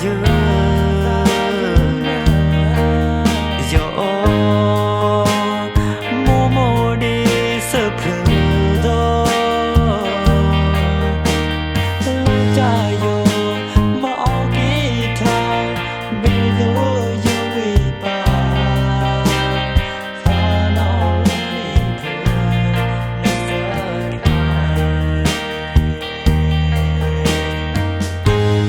ယ ယအီၣ် မိၢ်မိၢ်ဒ့စၢဖျၢၣ်ဒီး လၢတၢ်ယိာ် မၤအီၣ်က့ၤထါ မ့ၢ်လၢယဝံၣ်ပၢ် သးနီၣ်လၢန့ၣ်ဖျၢၣ် လၢစၢတၢ် အီၣ်လၢလီၢ်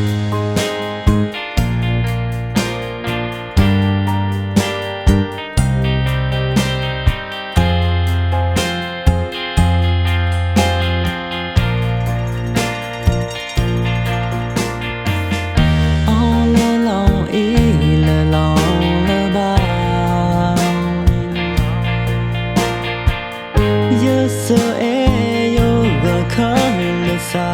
အံၤ လၢလီၢ်လၢဘၣ် ယစၢအဲၣ်ယဂီၢ်ခၢၣ်လၢစၢ